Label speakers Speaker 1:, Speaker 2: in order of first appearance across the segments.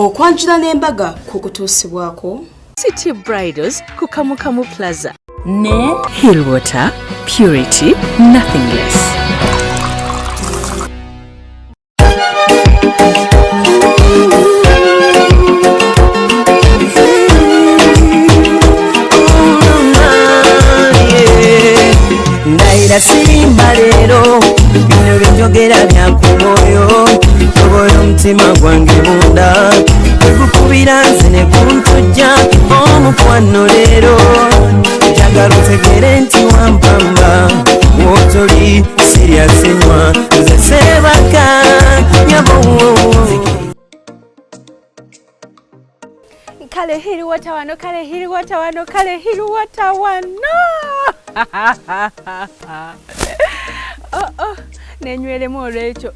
Speaker 1: Okwanjula n'embaga kukutuusibwako
Speaker 2: City Bridals ku Kamukamu Plaza ne Hillwater, purity, nothing less.
Speaker 3: Ndayira sirimba leero, bino byenjogera bya ku mwoyo. Tobola omutima gwange munda, tegukubira nze ne kuntujja omukwano leero. Njagala otegere nti wampamba, wotoli sirya sinywa, nze seebaka nyabo.
Speaker 2: Kale hiri wata wano, kale hiri wata wano, kale hiri wata wano. Oh, nenyweremu olwekyo.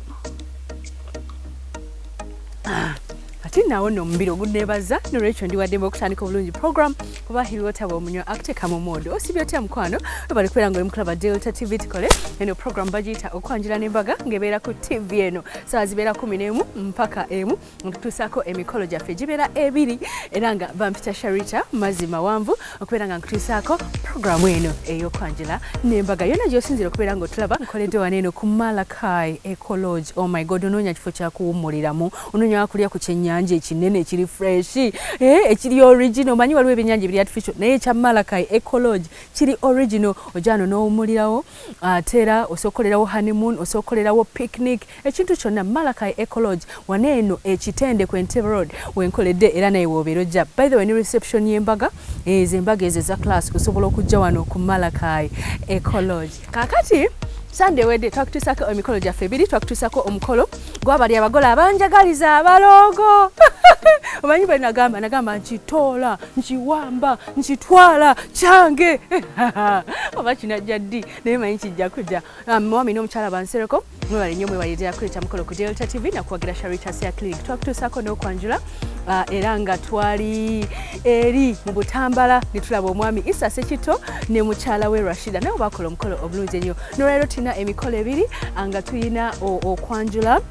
Speaker 2: Ate naawo nno omubiri oguneebaza, nolwekyo ndi waddembe okutandika obulungi program, kuba Hillwater bw'omunywa akuteeka mu mood. Osibye otya mukwano? Webale kubeera nga oli mukulaba Delta TV. Tukole eno program bagiyita Okwanjula n'Embaga, ng'ebeera ku TV eno saawa zibeera 11 mpaka 1. Ntutuusaako emikolo gyaffe gibeera ebiri, era nga bampita Sharita Mazzi Mawanvu okubeera nga nkutuusaako programu eno ey'Okwanjula n'Embaga. Yonna gy'osinzira okubeera ng'otulaba, nkoledde wano eno ku Malakai Ecolodge. Oh my God, onoonya kifo kyakuwummuliramu, onoonya wakulya ku kyennyanja ekinene ekiri fresh, ekiri original. Omanyi waliwo ebyennyanja ebiri artificial, naye ekya Malakai Ecolodge kiri original. Ojja wano n'owummulirawo, ate era osobola okukolerawo honeymoon, osobola okukolerawo picnic, ekintu kyonna. Malakai Ecolodge wano eno Ekitende ku Entebbe Road wenkoledde, era naye woobeera ojja. By the way, ne reception y'embaga ezo, embaga ezo eza class, osobola okujja wano ku Malakai Ecolodge. Kaakati Sande ewedde twakutuusako emikolo gyaffe ebiri. Twakutuusako omukolo gwabali abagole abanjagaliza abalongo. Omanyi bwe nagamba, nagamba nkitoola, nkiwamba, nkitwala kyange, oba kinajja ddi, naye manyi kijja kujja. Mwami n'omukyala bansereko, mwebale nnyo, mwebale ddala kuleeta mukolo ku Delta TV nakuwagira Sharita Hair Clinic. Twakutuusako n'okwanjula, era nga twali eri mu Butambala ne tulaba omwami Isa Sekito ne mukyala we Rashida, nabo bakola omukolo obulungi ennyo. Nolwaleero tulina emikolo ebiri, nga tulina okwanjula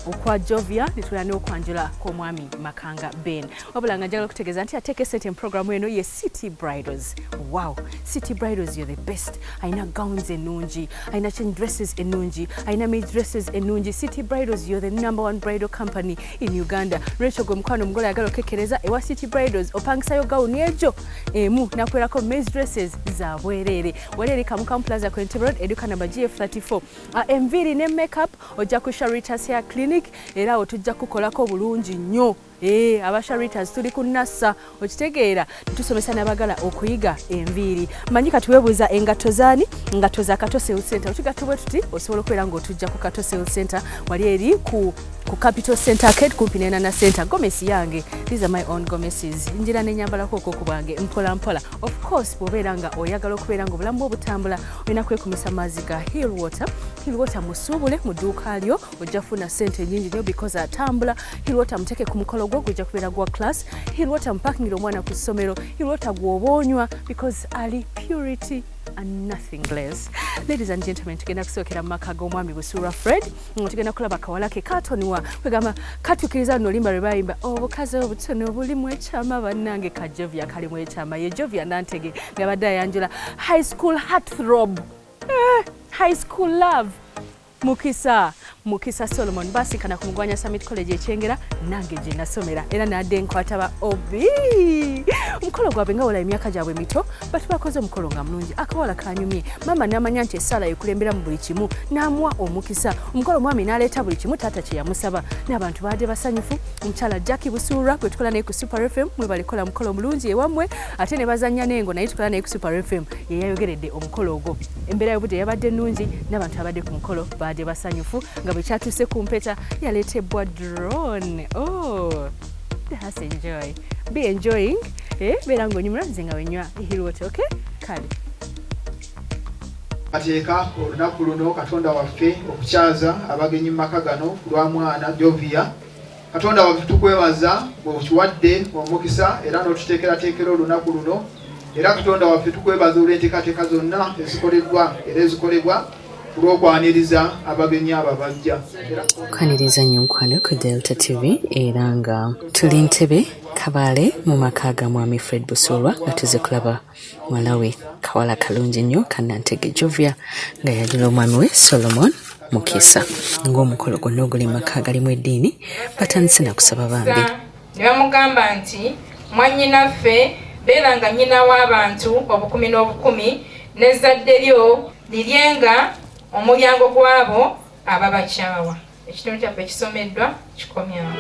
Speaker 2: okwa Jovia ne tulina n'okwanjula kw'omwami Makanga Ben. Wabula nga njagala okutegeeza nti ateeka esente mu programu eno ye City Bridals. Wow, City Bridals, you're the best. Alina gowns ennungi, alina change dresses ennungi, alina maid dresses ennungi. City Bridals, you're the number one bridal company in Uganda. Lwekyo gwe mukwano omugole ayagala okekkereza ewa City Bridals, opangisayo gawuni egyo emu nakwerako maid dresses za bwereere. Wali eri Kamukamu Plaza ku Entebbe Road, eduka namba GF34. Enviiri ne makeup ojja ku Sharitas Hair Clinic, era awo tujja kukolako bulungi nnyo. Aba Sharitas tuli ku Nassa, okitegeera, tusomesa n'abagala okuyiga enviiri. Manyi kati weebuuza engatto zaani? Engatto za Kato Sales Center. Otugatto bwe tuti osobola okubeera ng'otujja ku Kato Sales Center, wali eri ku Capital Center Arcade, kumpi nenana Center. Gomesi yange, these are my own gomesis, njira nenyambalako okwo bwange mpola mpola. Of course, bw'obeera nga oyagala okubeera nga obulamu bwe obutambula, olina kwekumisa mazzi ga Hill Water. Hill Water musuubule mu dduuka lyo, ojja kufuna ssente nyingi nnyo because atambula. Hill Water muteeke ku mukolo gwo, gujja kubeera gwa class. Hill Water mupakingira omwana ku ssomero. Hill Water gw'oba onywa because ali purity and nothing less. Ladies and gentlemen, tugenda kusookera mu maka g'omwami Busuulwa Fred, nga tugenda kulaba kawala ke katoniwa kwegamba katuukiriza luno oluyimba lwe bayimba, obukazi obutono bulimu ekyama. Bannange, ka Jovia kalimu ekyama. Ye Jovia Nantege ng'abadde ayanjula high school heartthrob, high school love, Mukisa, Mukisa Solomon. Basinkana ku Mugwanya Summit College Ekyengera, nange gye nasomera, era nadde nkwata ba obi. Omukolo gwabwe nga wala emyaka gyabwe mito, batu bakoze omukolo nga mulungi, akawala kanyumye. Maama n'amanya nti essaala ekulembera mu buli kimu, n'amuwa omukisa. Omukolo omwami n'aleeta buli kimu taata kye yamusaba, n'abantu baadde basanyufu. Omukyala Jackie Busuulwa gwe tukola naye ku Super FM, mwebale kola mukolo omulungi ewammwe, ate ne bazannya n'engo, naye tukola naye ku Super FM, ye yayogeredde omukolo ogwo. Embeera y'obudde yabadde nnungi n'abantu abadde ku mukolo baadde basanyufu. Nga bwe kyatuuse ku mpeta, yaleetebwa drone. Oh, let's enjoy, be enjoying, beera ng'onyumira nze nga wenywa Hill Water. Okay, kale.
Speaker 4: Ateeka olunaku luno, Katonda waffe, okukyaza abagenyi mu maka gano ku lwa mwana Jovia. Katonda waffe, tukwebaza bw'okiwadde omukisa era n'otuteekerateekera olunaku luno. Era Katonda waffe, tukwebaza olw'enteekateeka zonna ezikoleddwa era ezikolebwa. Olw'okwaniriza abagenyi abo abajja.
Speaker 2: Kwaniriza nnyo mukwano ku Delta TV, era nga tuli Ntebe Kabaale mu maka ga Mwami Fred Busuulwa, nga tuze kulaba muwala we kawala kalungi nnyo Kannantege Jovia, nga yajula omwami we Solomon Mukisa. Ng'omukolo gwonna oguli mu maka agalimu eddiini, batandise nakusaba bambi.
Speaker 5: Ne bamugamba nti, "Mwannyinaffe, beera nga nnyina w'abantu obukumi n'obukumi, n'ezzadde lyo liryenga omulyango gw'abo ababakyawa." Ekitundu kyaffe kisomeddwa, kikomyawo.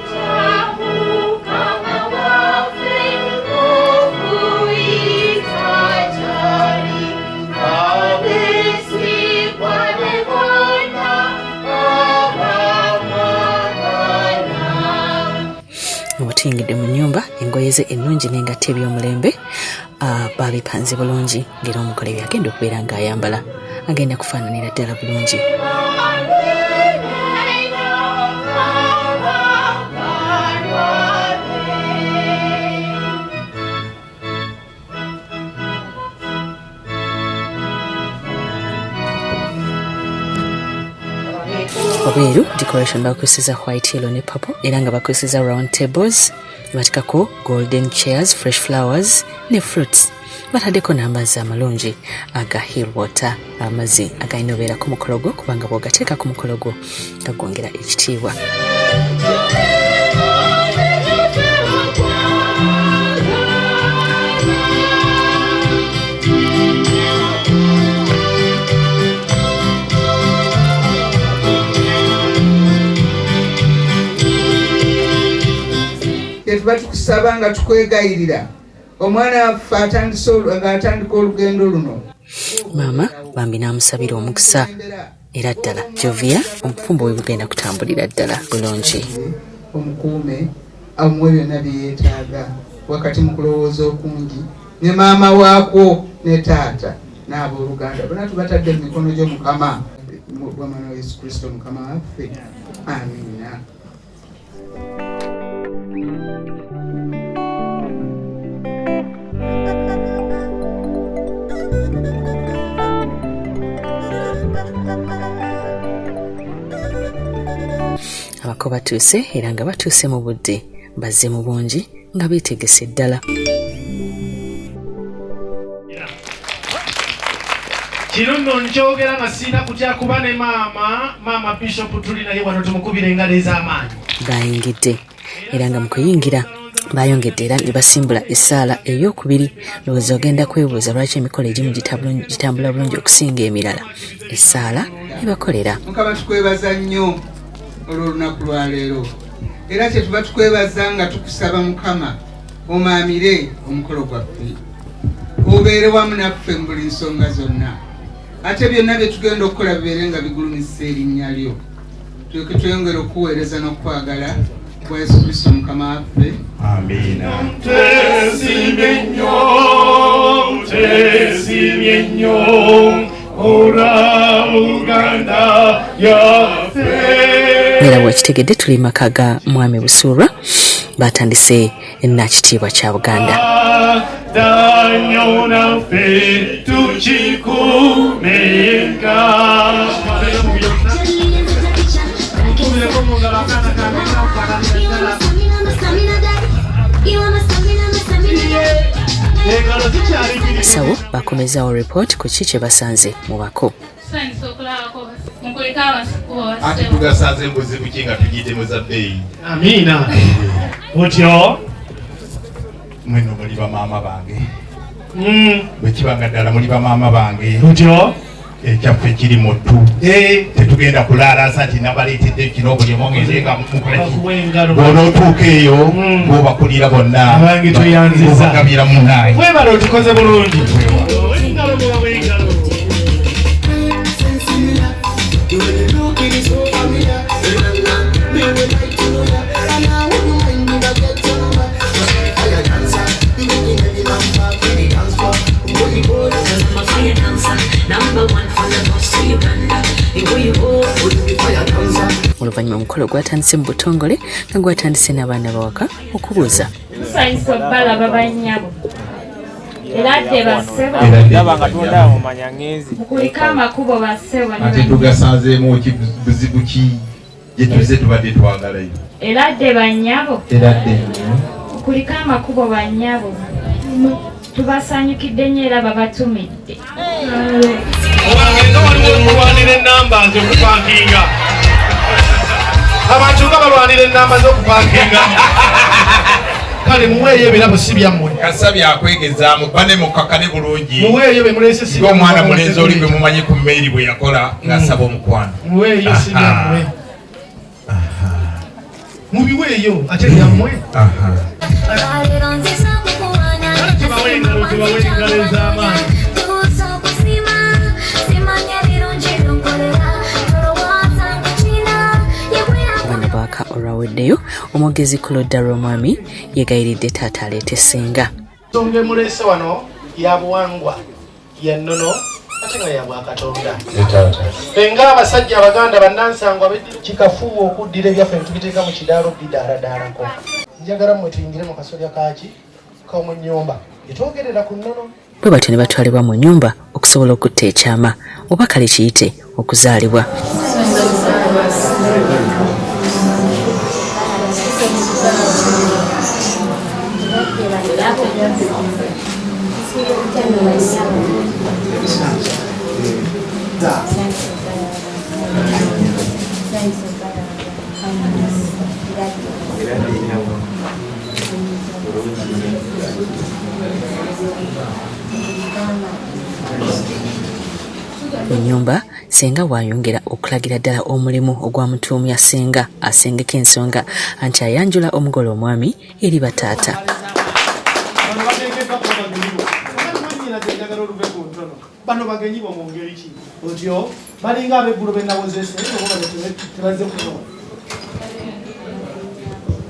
Speaker 2: Nga tuyingidde mu nnyumba, engoye ze ennungi n'engatto eby'omulembe babipanze bulungi, ng'era omugole byagenda okubeera ng'ayambala agenda kufaananira ddala bulungi. Wabweru decoration bakozesa white, yellow ne purple, era nga bakozesa round tables, batikako golden chairs, fresh flowers ne fruits. Bataddeko n'amazzi amalungi aga Hill Water, amazzi agalina obeera ku mukolo gwo, kubanga bw'ogateeka ku mukolo gwo gagwongera ekitiibwa.
Speaker 6: Kyetuba tukusaba nga tukwegayirira, omwana waffe atandise ng'atandika olugendo luno.
Speaker 2: Maama bambi n'amusabira omukisa, era ddala Jovia obufumbo bwe bugenda kutambulira ddala bulungi.
Speaker 6: Omukuume, amuwe byonna bye yeetaaga wakati mu kulowooza okungi, ne maama waakwo ne taata n'abooluganda bonna tubatadde mu mikono gyo, Mukama, bw'Omwana wa Yesu Kristo Mukama waffe, amiina.
Speaker 2: Abako batuuse, era nga batuuse mu budde, bazze mu bungi nga beetegese ddala.
Speaker 7: Kino nno nkyogera nga sirina kutya, kuba ne maama Bishop tuli naye wano, tumukubira engalo ez'amaanyi.
Speaker 2: Bayingidde, era nga mu kuyingira bayongedde era ne basimbula essaala ey'okubiri. Lowooza ogenda kwebuuza lwaki emikolo egimu gitambula bulungi okusinga emirala. Essaala ebakolera.
Speaker 6: Mukama, tukwebaza nnyo olw'olunaku lwaleero, era kyetuba tukwebaza nga tukusaba, Mukama, omaamire omukolo gwaffe, obeere wamu naffe mu buli nsonga zonna, ate byonna bye tugenda okukola bibeere nga bigulumisa erinnya lyo, tulyoke tweyongere okuweereza n'okukwagala kwa Yesu Kristo Mukama waffe.
Speaker 7: Amiina. Twesimye nnyo, twesimye nnyo olwa Buganda yaffe.
Speaker 2: Era bwekitegedde, tuli maka ga Mwami Busuulwa, batandise nakitiibwa kya Buganda.
Speaker 7: Danyo naffe tukikumenga. Tukubireko mu ngalo akaana kange kafaananira ddala. Engalo zikyali
Speaker 2: Abasawo bakomezaawo report ku ki kye basanze mu bako.
Speaker 8: Tusanyusa okulabako, mukulike abasuku.
Speaker 9: Ate tugasanze buzibu ki nga tugiyite mu za bbeeyi?
Speaker 7: Amiina, otyo.
Speaker 9: Mweno muli bamaama bange. Bwe kiba nga ddala muli bamaama bange,
Speaker 7: Otyo.
Speaker 9: Ekyaffe kiri mu ttu, tetugenda kulaalaasa nti nabaleetedde kino, buli omu ngende nga mukola ki.
Speaker 7: Bakuwa engalo.
Speaker 9: Bw'onootuuka eyo, bw'obakulira bonna,
Speaker 7: Abange, tweyanzizza.
Speaker 9: bw'obagabira munnaye.
Speaker 7: Webale, otukoze bulungi. Engalo, mubawe engalo.
Speaker 10: Number one from the coast to Uganda. Where you go,
Speaker 2: Oluvannyuma omukolo gwatandise mu butongole, nga gwatandise n'abaana bawaka okubuuza.
Speaker 8: Tusanyusa okubalaba, bannyabo.
Speaker 5: Eradde bassebo.
Speaker 11: Ndaba nga tondaba mumanya ngenzi.
Speaker 5: Mukulike amakubo bassebo.
Speaker 9: Ate tugasanzeemu ki buzibu ki gye tuzze tubadde twagalayo.
Speaker 5: Eradde bannyabo.
Speaker 9: Eradde nnyo.
Speaker 5: Mukulike amakubo bannyabo. Tubasanyukidde nnyo era babatumidde.
Speaker 7: Obange nga waliwo okulwanira ennamba z'okupankinga. Abantu nga balwanira ennamba z'okupankinga. Kale muweeyo ebirabo si byammwe.
Speaker 9: Kasa byakwegezaamu bane mukkakane bulungi.
Speaker 7: Muweeyo bye muleese si
Speaker 9: Nga omwana mulenzi oli gwe mumanyi ku mmeeri bwe yakola ng'asaba omukwano.
Speaker 7: Muweeyo si byammwe. Mubiweeyo ate byammwe. Tubawe engalo, tubawe engalo ez'amaanyi.
Speaker 2: Bano baaka olwaweddeyo omwogezi ku ludda lw'omwami yeegayiridde taata aleete ssenga.
Speaker 7: Ensonga emuleese wano ya buwangwa, ya nnono ate nga ya bwakatonda. Ffe ng'abasajja Abaganda bannansangwa kikafuuwa okuddira ebyaffe ne tubiteeka mu kidaala obbidaaladdaalako. Njagala mmwe tuyingire mu kasolya kaaki k'omu nnyumba etwogerera ku nnono.
Speaker 2: Bwe batyo ne batwalibwa mu nnyumba okusobola okutta ekyama oba kale kiyite okuzaalibwa. Mu nnyumba ssenga bw'ayongera okulagira ddala omulimu ogwamutuumya ssenga asengeka ensonga anti ayanjula omugole omwami eri bataata.
Speaker 7: Bano bateekeddwa kuba bagenyi bo. Kakati mwannyinaze njagala oluve ku ntono. Bano bagenyi bo mu ngeri ki? Otyo balinga ab'eggulo be nawozese oba bano tebazze kuno.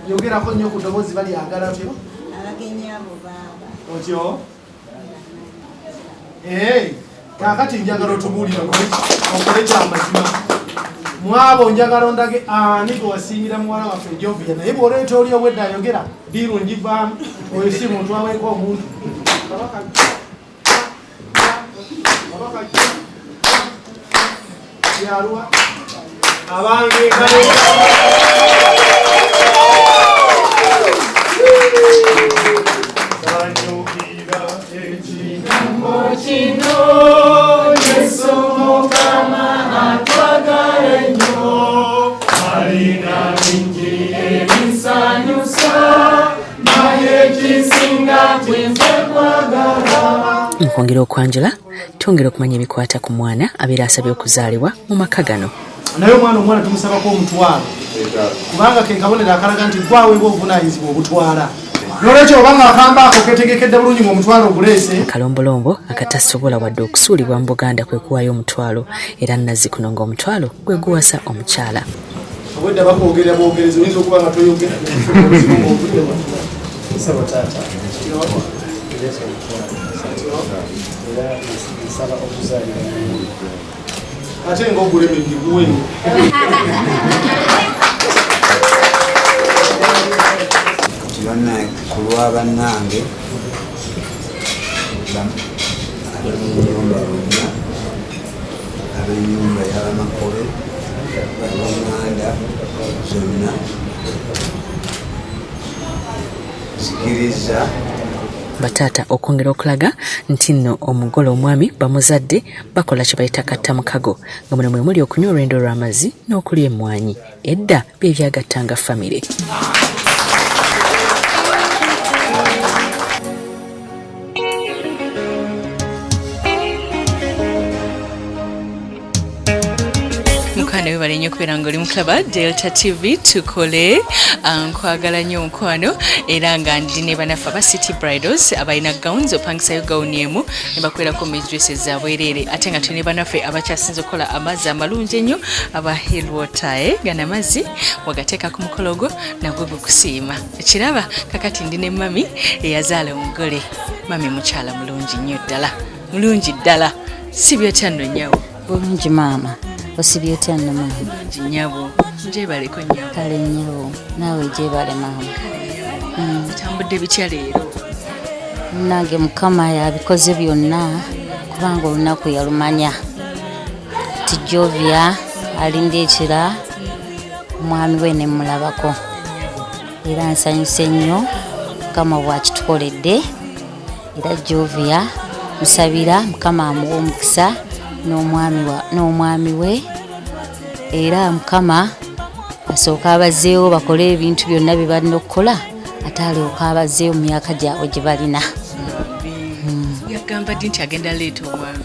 Speaker 7: Yogerako nnyo ku ddoboozi balyagala otyo.
Speaker 12: Abagenyi abo baaba.
Speaker 7: Otyo. Kaakati njagala otubuulire okole kyamazima. Mwabo njagala ondage ani gwe wasingira muwala waffe Jovia, naye bw'oleeta oli obwedda ayogera ddiiru ngivaamu, oyo si muntu aweeka omuntu. Kabaka Yaluwa. Abange engalo. Sanyukira ekigambo kino, Yesu Mukama atwagala nnyo. Alina bingi ebisanyusa, naye kisinga nze kwagala.
Speaker 2: Nkwongera okwanjula, twongera okumanya ebikwata ku mwana abeera asabye okuzaalibwa mu maka gano.
Speaker 7: Naye omwana tumusabako omutwalo, kubanga ke kabonero akalaga nti gwaweebwa obuvunaanyizibwa obutwala. N'olwekyo oba nga akamba ako keetegekedde bulungi ng'omutwalo oguleese.
Speaker 2: Akalombolombo akatasobola wadde okusuulibwa mu Buganda kwe kuwaayo omutwalo, era nazzikuno ng'omutwalo gwe guwasa omukyala.
Speaker 7: Obwedda bakwogerera bwogerezi, oyinza okuba nga toyogera. Ssebo taata. Ate ng'ogulemedde guweewo.
Speaker 13: Ku lwa bannange ab'ennyumba bonna, ab'ennyumba y'Abamakobe, ab'eŋŋanda zonna, nzikiriza
Speaker 2: Bataata okwongera okulaga nti nno omugole omwami bamuzadde bakola kye bayita kattamukago, nga muno mwe muli okunywa olwendo lw'amazzi n'okulya emmwanyi. Edda bye byagattanga famire. Mukwano webale nnyo okubeera ng'oli mu kulaba Delta TV tukole. Nkwagala nnyo mukwano, era nga ndi ne bannaffe aba City Bridals abalina gowns, opangisayo gawuni emu ne bakuweerako dresses zabwereere, ate nga tuli ne bannaffe abakyasinze okukola amazzi amalungi ennyo aba Hill Water, gano amazzi wagateeka ku mukolo gwo nagwo gukusiima. Ekiraba kakati ndi ne mami eyazaala omugole. Mami mukyala mulungi nnyo ddala, mulungi ddala. Sibye otya nno nnyawo?
Speaker 14: Bulungi maama. Osibye otya nno maama?
Speaker 2: Bulungi nnyabo. Njebaleko nnyabo.
Speaker 14: Kale nnyabo, naawe gyebale maama.
Speaker 2: Otambudde bitya leero?
Speaker 14: Nange Mukama yabikoze byonna, kubanga olunaku yalumanya nti Jovia alindeetera omwami we ne mmulabako, era nsanyuse nnyo Mukama bw'akitukoledde. Era Jovia musabira Mukama amuwe omukisa n'omwami we, era Mukama asooke abazeewo bakole ebintu byonna bye balina okukola, ate alyoke abazeewo mu myaka gyabwe gye balina.
Speaker 2: Yagamba ddi nti agenda leeta omwami?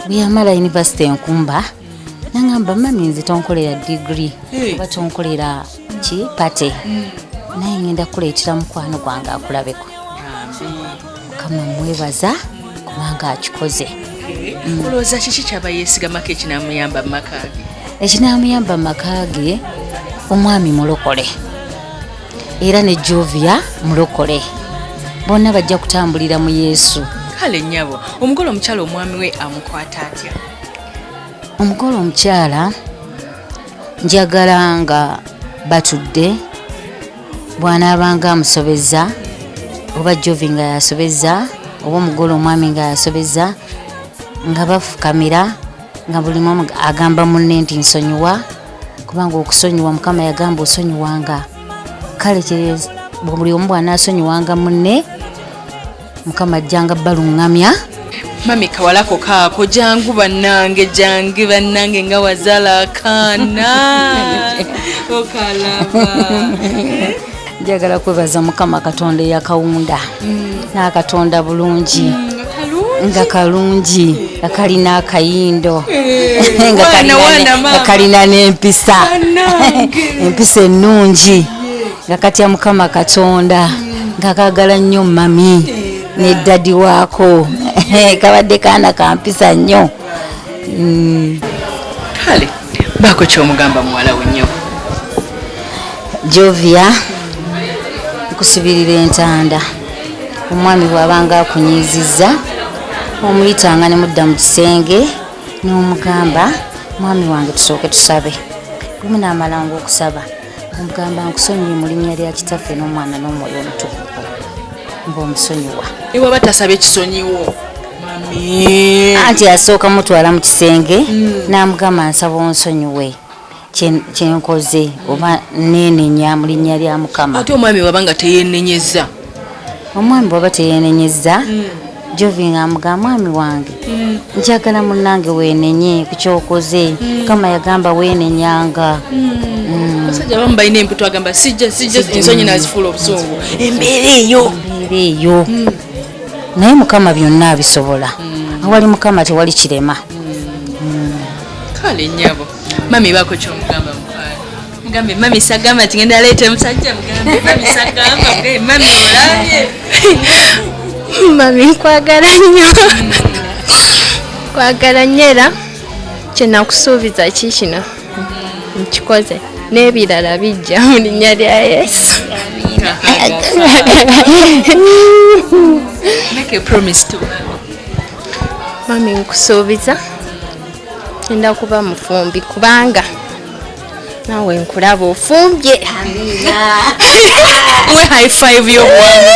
Speaker 14: Bwe yamala yunivasite Enkumba nangamba, mami nze tonkolera digiri oba tonkolera ki party, naye ngenda kukuleetera mukwano gwange akulabeko. Mukama mwebaza kubanga akikoze.
Speaker 2: Olowooza kiki kyaba yeesigamako ekinaamuyamba mu maka ge?
Speaker 14: Ekinaamuyamba mu maka ge, omwami mulokole, era ne Jovia mulokole, bonna bajja kutambulira mu Yesu.
Speaker 2: Kale nnyabo, omugole omukyala omwami we amukwata atya?
Speaker 14: Omugole omukyala njagala nga batudde, bw'anaabanga amusobeza oba Jovi nga yasobeza oba omugole omwami nga yasobeza, nga bafukamira, nga buli omu agamba munne nti nsonyiwa, kubanga okusonyiwa Mukama yagamba osonyiwanga. Kale buli omu bw'anaasonyiwanga munne, Mukama ajjanga baluŋŋamya.
Speaker 2: Mami kawalako kaako, jangu bannange, jangu bannange nga wazaala akaana okalaba.
Speaker 14: Njagala kwebaza Mukama Katonda eyakawunda n'akatonda bulungi, nga kalungi, nga kalina akayindo, nga kalina n'empisa, empisa ennungi, nga katya Mukama Katonda, nga kaagala nnyo mami ne ddadi waako. Kabadde kaana kampisa nnyo.
Speaker 2: Kale baako kyomugamba muwala we nnyo.
Speaker 14: Jovia, nkusibirira entanda. Omwami bw'abanga akunyiizizza, omuyitanga ne mudda mu kisenge n'omugamba, mwami wange tusooke tusabe. Bwe munaamalanga okusaba, omugamba nkusonyiwe mu linnya lya Kitaffe n'Omwana n'Omwoyo Omutukuvu, ng'omusonyiwa.
Speaker 2: Ne bw'aba tasabye kisonyiwo, mami.
Speaker 14: Anti asooka mutwala mu kisenge n'amugamba nsaba onsonyiwe kyenkoze oba neenenya mu linnya lya Mukama.
Speaker 2: Ate omwami bw'aba nga teyeenenyezza?
Speaker 14: Omwami bw'aba teyeenenyezza, Jovi ng'amugamba mwami wange njagala munnange weenenye ku kyokoze, Mukama yagamba weenenyanga.
Speaker 2: Abasajja abamu balina emputu, agamba sijja sijja, ensonyi nazifuula obusungu. Embeera eyo.
Speaker 14: Embeera eyo. Naye Mukama byonna abisobola. Awali Mukama tewali kirema.
Speaker 2: Kale nnyabo, mami baako kyomugamba mukwano. Mugambe mami sagamba nti ngenda leeta omusajja, mugambe mami sagamba, mugambe mami olabye.
Speaker 5: Mami nkwagala nnyo. Nkwagala nnyo era kye nakusuubiza ki kino nkikoze, n'ebirala bijja mu linnya lya Yesu.
Speaker 2: Make a promise to
Speaker 5: mami. Nkusuubiza ngenda kuba mufumbi, kubanga naawe nkulaba ofumbye.
Speaker 2: We high five y'omwami.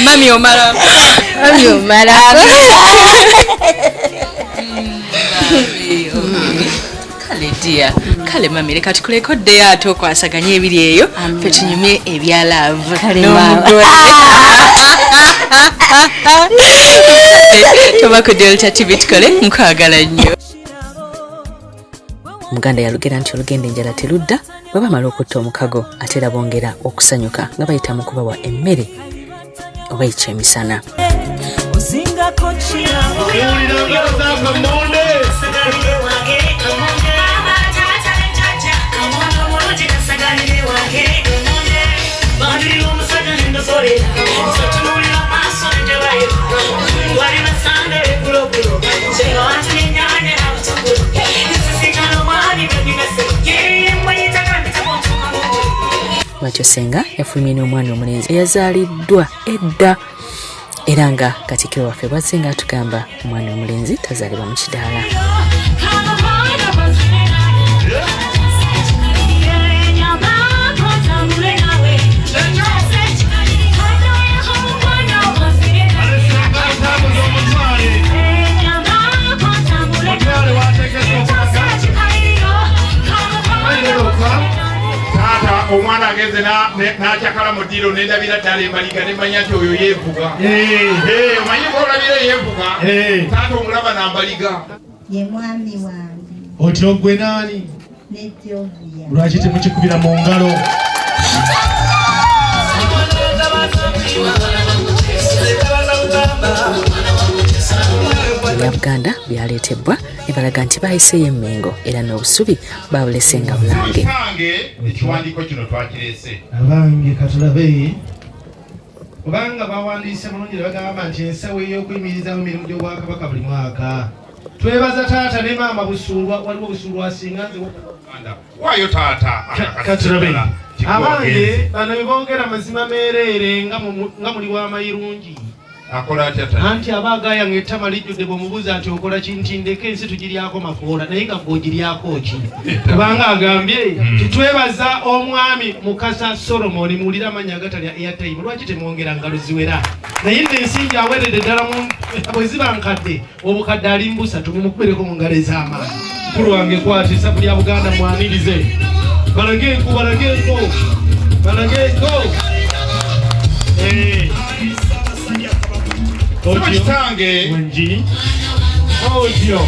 Speaker 2: Mami omala.
Speaker 5: Mami omala.
Speaker 2: Kale dear, kale mami leka tukuleko ddeyo ate okwasaganye ebiri eyo, ffe tunyumye ebya love n'omugole. Toba ku Delta TV tukole, nkwagala nnyo.
Speaker 15: Omuganda yalugera nti olugenda enjala teludda. Bwe bamala okutta omukago ate era bongera okusanyuka nga bayita mu kubawa emmere oba ekyemisana.
Speaker 10: Osingako kirabo.
Speaker 15: Bwatyo senga yafulumye n'omwana omulenzi eyazaaliddwa edda, era nga katikkiro waffe bwazze nga atugamba omwana omulenzi tazaalibwa mu kidaala.
Speaker 9: Agenze n'akyakala mu ddiiro nendabira ddala embaliga nemanya nti oyo yeevuga. Eh, omanyi bwolabira yeevuga, taata omulaba nambaliga.
Speaker 12: Ye mwami wange.
Speaker 7: Otyo gwe naani?
Speaker 12: Ne Jovia.
Speaker 7: Lwaki temukikubira mu ngalo?
Speaker 15: Ebya Buganda byaleetebbwa ne balaga nti baayiseeyo Emmengo era n'obusubi baabulese nga bulange.
Speaker 9: Kitange, ekiwandiiko kino twakireese.
Speaker 7: Abange, katulabe kubanga bawandiise bulungi ne bagamba nti ensawo ey'okuyimirizaawo emirimu gy'Obwakabaka buli mwaka. Twebaza taata ne maama Busuulwa, waliwo Busuulwa asinga nze.
Speaker 9: Waayo taata.
Speaker 7: Katulabe. Abange, bano beboogera mazima meereere nga muli w'amayirungi.
Speaker 9: Akola atya taata?
Speaker 7: Anti aba agaya ng'ettama lijjudde, bw'omubuuza nti okola ki, nti ndeka ensi tugiryako makoola, naye nga gweogiryako ki? Kubanga agambye titwebaza omwami Mukasa Solomon. Muwulire amannya agatalya airtime, lwaki temwongera ngalo ziwera? Naye nno ensimbi aweredde ddala bwe ziba nkadde obukadde ali mbusatu, mumukubireko mu ngalo ez'amaanyi. Mukulu wange, kwata essavu lya Buganda, mwanirize. Balage enku, balage enku, balage enku. Eh.
Speaker 9: Sebo kitange.
Speaker 7: Wengi otyo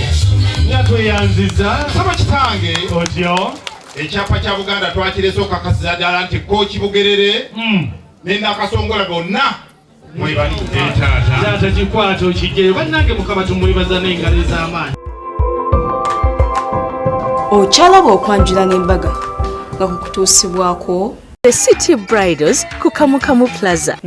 Speaker 7: nga tweyanziza.
Speaker 9: Sebo kitange.
Speaker 7: Otyo.
Speaker 9: Ekyapa kya Buganda twakirese okakasiza ddala nti Kooki Bugerere ne Nakasongola bonna mwebali.
Speaker 7: Taata, kikwata okijjeyo. Bannange, Mukama tumwebaza n'engalo ez'amaanyi.
Speaker 1: Okyalaba okwanjula n'embaga nga kukutuusibwako
Speaker 15: The City Bridals ku Kamukamu Plaza.